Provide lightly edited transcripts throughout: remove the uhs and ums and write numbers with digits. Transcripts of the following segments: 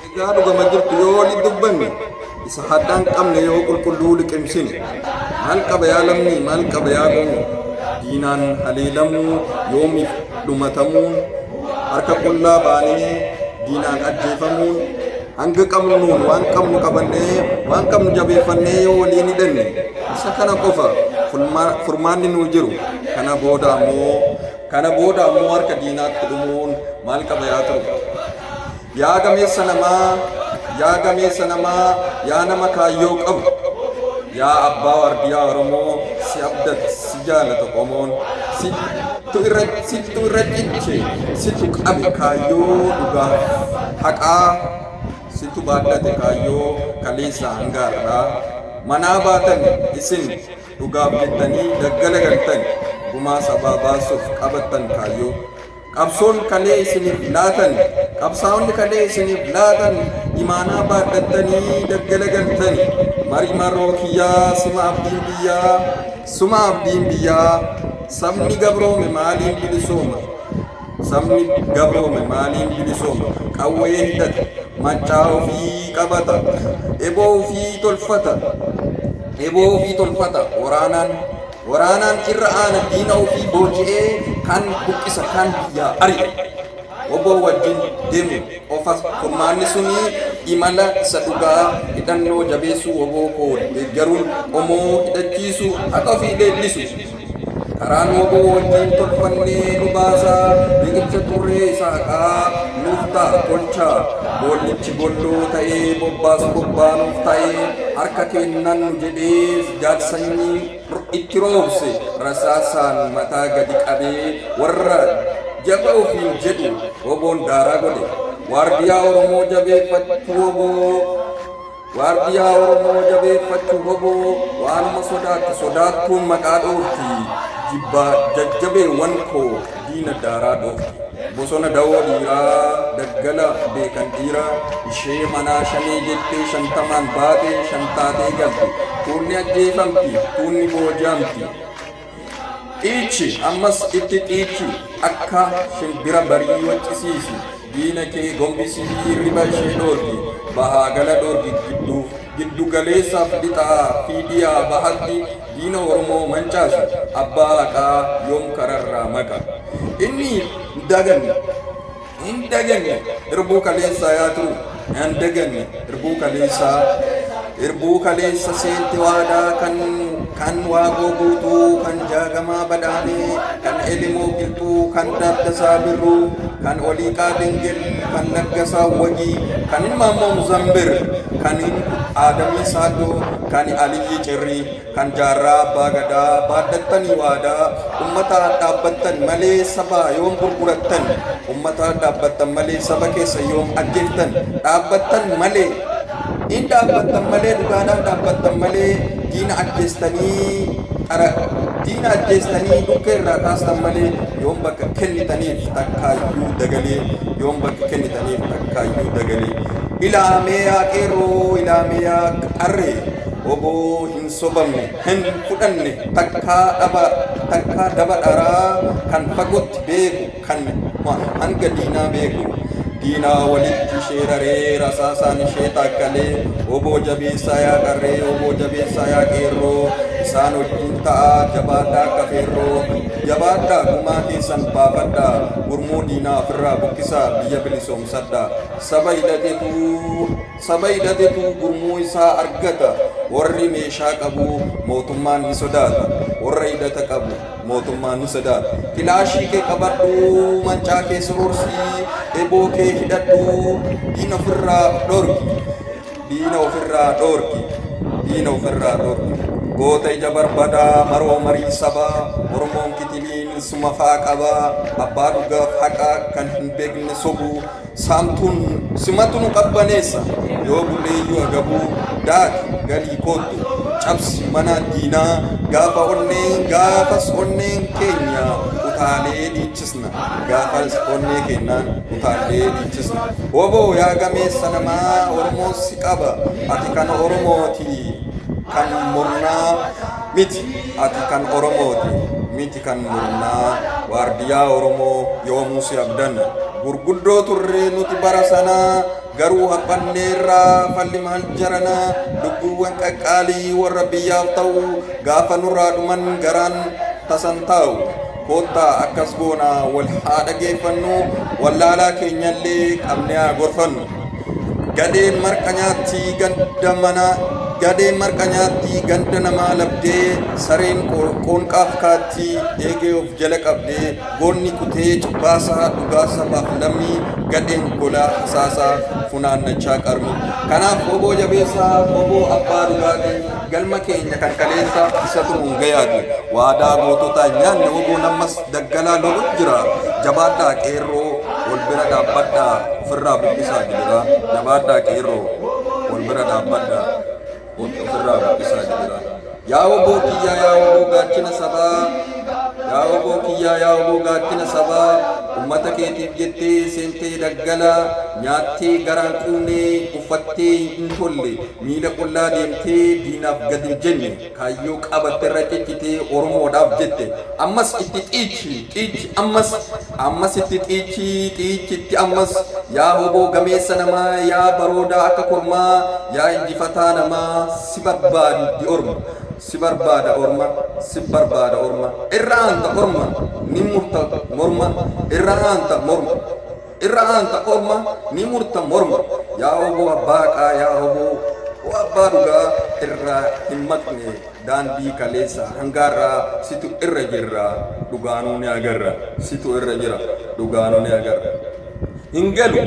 Egaa dhugama jirtu yoo waliin dubbanne, isa haddaan qabne yoo qulqulluu liqimsine, maal qaba yaa lammii, maal qaba yaa qomoo? Diinaan haleelamuu, yoomiif dhumatamuun, harka qullaa baanee diinaan ajjeefamuun, hanga qabnuun waan qabnu qabannee, waan qabnu jabeeffannee yoo waliin hidhanne, isa kana qofa furmaanni nuu jiru. Kana booda ammoo harka diinaatti dhumuun maal qaba yaa ta'u? Yaa gameessa namaa, yaa gameessa namaa, yaa nama kaayyoo qabu, yaa abbaa waardiyaa Oromoo, si abdata, si jaalata qomoon, sittu irra ciche, situ qabe kaayyoo dhugaaf haqaa, situ baadhate kaayyoo kaleessa hanga har'aa. Manaa baatan isin dhugaaf jettanii daggala galtan, gumaa sabaa baasuuf qabattan kaayyoo. Qabsoon kalee isiniif laatan, qabsaa'onni kalee isiniif laatan, imaanaa baadhattanii daggala galtani. Marii marroo kiyyaa, suma abdiin biyyaa, suma abdiin biyyaa. Sabni gabroome maaliin bilisooma? Sabni gabroome maaliin bilisooma? Qawwee hidhata, maccaa ofii qabata, eboo ofii tolfata, eboo ofii tolfata. Waraanaan irra aana, diina ofii booji'ee kan buqqisa, kan biyyaa ari'e. Oboo wajjin deemu qofa furmaanni suni imala isa dhugaa, hidhannoo jabeessuu, woboo koo deeggaruun, qomoo hidhachiisu, haqa ofii leellisu. Karaan woboo wajjin tolfannee nu baasaa, riqicha turree isa haqaa nuuf ta'a tolchaa. Boollichi golloo ta'ee bobbaas bobbaa nuuf ta'ee, harka kennan nu jedhee jaalsanyii itti roobse, rasaasaan mataa gadi qabee warra jaba ofiin jedhu woboon daaraa godhe. Waardiyaa Oromoo jabeeffachuu woboo, waardiyaa Oromoo jabeeffachuu woboo, waanuma sodaatti sodaattuun maqaa dhoofti, jibbaa jajjabeewwan koo diina daaraa dhoofti. Bosona dawoo dhiiraa, daggala beekan dhiiraa, ishee manaa shanee jettee 50n baatee shan taatee galte, tuunni ajjeefamti, tuunni booji'amti. Xiichi, ammas itti xiichi, akka shimbira barii waccisiisi, diina kee gombisii hirriba ishee dhoorgi, bahaa gala dhoorgi, giddu galeessaaf lixaa fi dhiyaa bahatti diina Oromoo mancaasi. Abbaa haqaa yoom kararraa maqa? Inni hin daganne, hin daganne irbuu kaleessaa yaa turu, hin daganne irbuu kaleessaa. Irbuu kaleessa seente waadaa kan Waaqoo Guutuu, kan Jaagamaa Badhaanee, kan Elimoo Qilxuu, kan Daaddasaa Birruu, kan Oliiqaa Dingil, kan Laggasaa Wagii, kan Ilmaammoo Muzambir, kan Aadamii Saaddoo, kan Aliyyi Cirrii, kan Jaarraa Abbaa Gadaa baadhattanii waadaa ummata dhaabbattan malee saba yoom gurgurattan? Ummata dhaabbattan malee saba keessa yoom ajjeeftan? Dhaabbattan malee, in dhaabbattan malee, dhugaadhaan dhaabbattan malee, diina ajjeestanii qara, diina ajjeestanii dhukkee irraa kaastan malee, yoom bakka kennitaniif takkaayyuu dagalee? Yoom bakka kennitaniif takkaayyuu dagalee? Ilaamee yaa qeerroo, ilaamee yaa qarree, oboo hin sobamne, hin fudhanne takkaa dhaba, takkaa daba dharaa. Kan fagootti beeku, kan hanga diinaa beeku, diinaa walitti ishee raree rasaasaan ishee taakkalee. Oboo jabeessaa yaa qarree, oboo jabeessaa yaa qeerroo, isaan wajjin ta'aa jabaadhaa akka feerroo. Jabaadhaa, gumaa keessan baafadhaa, gurmuu diinaa ofirraa buqqisaa, biyya bilisoomsadhaa. Saba hidhatetu gurmuu isaa argata. Warri meeshaa qabu mootummaan ni sodaata. Warra hidhata qabu mootummaan ni sodaata. Kilaashii kee qabadhu, mancaa kee sororsii, eboo kee hidhadhu, diina ofirraa dhorki, diina ofirraa dhorki, diina ofirraa dhorki. Goota ija barbadaa, maroo marii sabaa, Oromoon kitiliin suma faa qabaa. Abbaa dhugaaf haqaa kan hin beekne sobu saamtuun simatu nu qabbaneessa. Yoo buleeyyuu agabuu daaki galii koottu cabsi mana diinaa. Gaafa onneen, gaafas onneen keenya utaalee dhiichisna, gaafas onnee keenyaan utaalee dhiichisna. Woboo yaa gameessa namaa, Oromoo si qaba. Ati kan Oromooti, kan murnaa miti. Ati kan Oromooti miti, kan murnaa. Waardiyaa Oromoo, yoomuu si abdanna. Gurguddoo turre nuti bara sanaa. Garuu haphanneerraa falli maal jarana? Lubbuuwwan qaqqaalii warra biyyaaf ta'u gaafa nurraa dhuman garaan tasan taa'u. Koottaa akkas goona, wal haa dhageeffannu, wallaalaa keenyallee qabnee haa gorfannu. Gadheen marqa nyaatti ganda mana, gadheen marqa nyaatti ganda namaa labdee, sareen qoonqaaf kaatti eegee of jala qabdee, goonni kutee cibbaasaa dhugaa sabaaf lammii, gadheen golaa hasaasaa funaannachaa qarmii. Kanaaf oboo jabeessaa, oboo abbaa dhugaatii, galma keenya kan kaleessa isatu nuun gayaati. Waadaa goototaa nyaanne, oboon ammas daggalaa lolutu jira. Jabaadhaa qeerroo, wal bira dhaabbadhaa, ofirraa buqqisaa gidiraa. Jabaadhaa qeerroo, wal bira dhaabbadhaa, ofirraa buqqisaa gidiraa. Yaa oboo kiyyaa, yaa oboo gaachina sabaa, yaa oboo kiyyaa, yaa oboo gaachina sabaa, ummata keetiif jettee seentee daggala, nyaattee garaan quunnee, uffattee hin tolle, miila qullaa deemtee diinaaf gad hin jenne, kaayyoo qabatte irra cichitee Oromoodhaaf jette. Ammas itti xiichi, xiichi ammas, ammas itti xiichi, xiichi itti ammas. Yaa hoboo gameessa namaa, yaa baroodaa akka kormaa, yaa injifataa namaa, si barbaadi orma, si barbaada orma, si barbaada orma. Irra aanta orma, ni murta morma, irra aanta morma, irra aanta orma, ni murta morma. Yaa oboo abbaa haqaa, yaa oboo abbaa dhugaa, irraa hin maqne daandii kaleessa hangaarraa, situ irra jirra, dhugaanuu ni agarra, situ irra jira, dhugaanuu ni agarra. Hin galu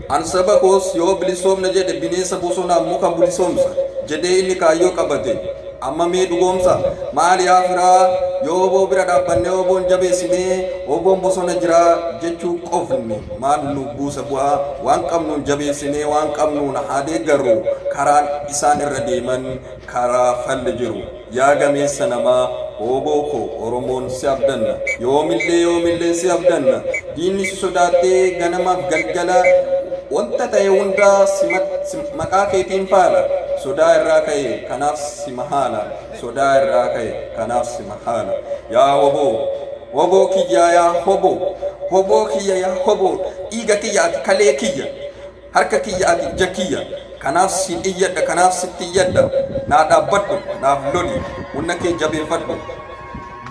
an saba koos yoo bilisoomna jedhe, bineensa bosonaa muka bilisoomsa jedhee inni kaayyoo qabate amma mee dhugoomsa. Maal yaa firaa, yoo oboo bira dhaabbannee oboon jabeessinee, oboon bosona jiraa jechuu qofni maal nu buusa bu'aa? Waan qabnuun jabeessinee waan qabnuun haa deeggarru, karaan isaan irra deeman karaa falli jiru. Yaa gameessa namaa, oboo koo, Oromoon si abdanna, yoomillee yoomillee si abdanna. Diinni si sodaattee ganamaaf galgala wanta ta'e hundaa si maqaa keetiin faala. Sodaa irraa ka'e kanaaf si mahaala, sodaa irraa ka'e kanaaf si mahaala. Yaa hoboo, hoboo kiyyaa, yaa hoboo, hoboo kiyya, yaa hoboo dhiiga kiyya, ati kalee kiyya, harka kiyya, ati ija kiyya. Kanaaf siin iyyadha, kanaaf sitti iyyadha, naa dhaabbadhu, naaf loli, humna kee jabeeffadhu,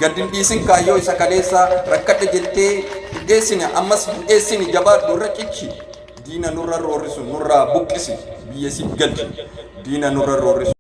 gad hin dhiisin kaayyoo isa kaleessaa. Rakkadhe jettee hin dheessine, ammas hin dheessini, jabaadhu, irra cichi, diina nurra roorrisu nurraa buqqisi, biyya siif galchi. Diina nurra roorrisu.